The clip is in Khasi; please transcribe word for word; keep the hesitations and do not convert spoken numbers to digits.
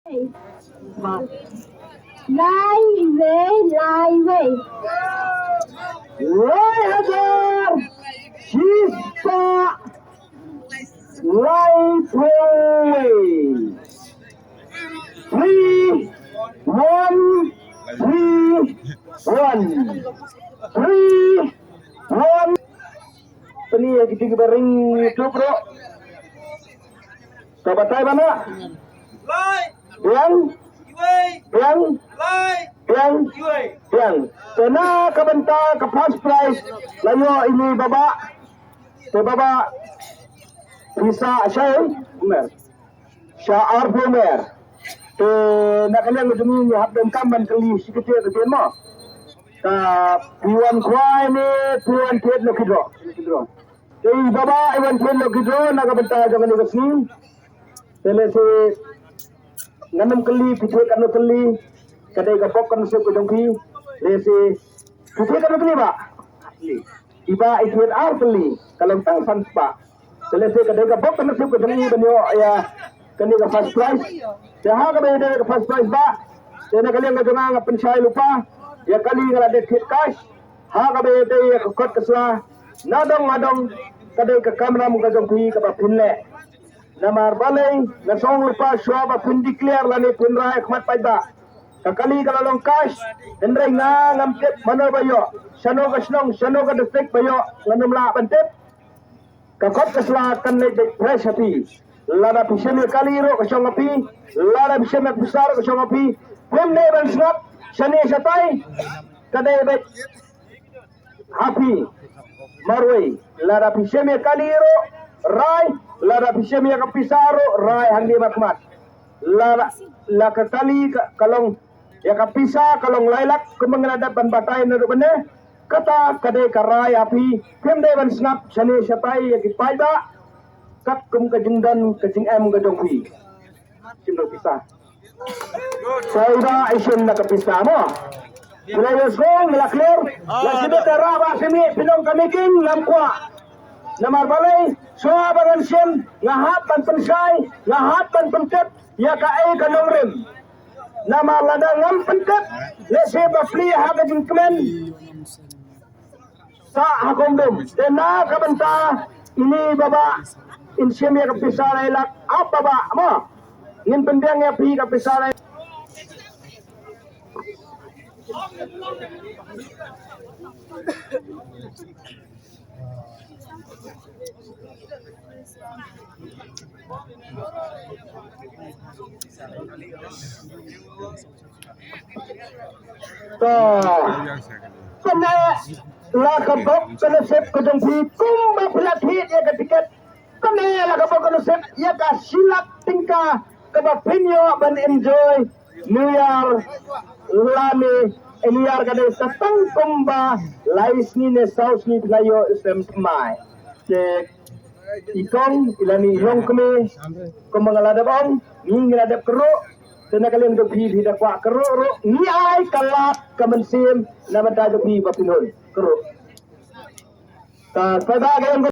Lai wei, lai wei. Lai hajar shispah laiphew wei. Three one three one. Three one. Pynïa kita ki baring YouTube ruh. Ka batai bana. Lai. Biang. Iwei. Biang. Lai. Biang. Iwei. Biang. Te na ka bynta ka first prize la ïoh ïa i Baba. Te Baba pisa shai mer. Sha arphew mer. Te na ka liang ka jong ngi ngi hap donkam ban kylli shi kti kti mo. Ka phi wan khwai ne phi wan thied lucky draw. Te i Baba i wan thied lucky draw na ka bynta jong kane ka sngi. Te lehse ngan ym kylli phi thied katno tylli. Ka dei ka bok ka nusip ka jong phi. Lehse phi thied katno tylli Bah? I Bah i thied ar tylli, ka long tang san spah. Te lehse ka dei ka bok ka nusip ka jong i ban ïoh ïa kane ka first prize. Te ha kaba ïadei ka first prize Bah, te na ka liang ka jong nga nga pynshai lypa ïa kali, nga la dep thied cash. Ha kaba ïadei ïa ka kot ka sla, na dong na dong ka dei ka kamram ka jong phi kaba phin leh. Namar balei nga sngew lypa shuwa ba phin declare lane phin rai ha khmat paidbah. Ka kali ka la long cash, hynrei nga ngam tip mano ba ïoh, shano ka shnong, shano ka district ba ïoh, ngan ym lah ban tip. Ka kot ka sla kan leit beit fresh ha phi. Lada phi shim ïa kali ruh ka shong ha phi, lada phi shim ïa pisa ruh ka shong ha phi. Phim dei ban sngap shane shatai, ka dei beit ha phi marwei. Lada phi shim ïa kali ruh rai, lada phi shim ïa ka pisa ruh rai hangne markhmat. Lada la ka kali ka, ka long ïa ka pisa ka long lai lak kumba nga la dep ban batai naduh mynne. Kata ka dei ka rai ha phi, phim dei ban sngap shane shatai ïa ki paidbah. Katkum ka jingdon ka jingem ka jong phi. Shim da ka pisa. Paidbah i shim da ka pisa mo. Phi la ïohsngew, ngi la clear. La shim da ka ra ba shim ïa phi nong ka meeting ngam kwah. Namar balei shuwa ba ngan shim nga hap ban pynshai, nga hap ban pyntip ïa kaei ka nongrim. Namar lada ngam pyntip, lehse ba plie ha ka jingkmen. Sa ha kongdum. Te na ka bynta ine Baba, in shim ïa ka pisa lai lak, ap Baba mo. Ngin pynbiang ïa phi ka pisa lai. To. Kane la ka bok ka nusip ka jong phi kumba phi la thied ïa ka tiket. Kane la ka bok ka nusip ïa ka shi lak tyngka kaba phin ïoh ban enjoy New Year lane New Year ka dei sa tang kumba lai sngi ne saw sngi phi la ïoh sem thymmai. Te i kong i lane i longkmie kumba nga la dep ong, ngi ngi la dep kyrhuh. Te na ka liang jong phi phi da kwah kyrhuh ruh, ngi ai ka lad ka mynsiem na bynta jong phi ba phin hun kyrhuh. Ka sa da ka liang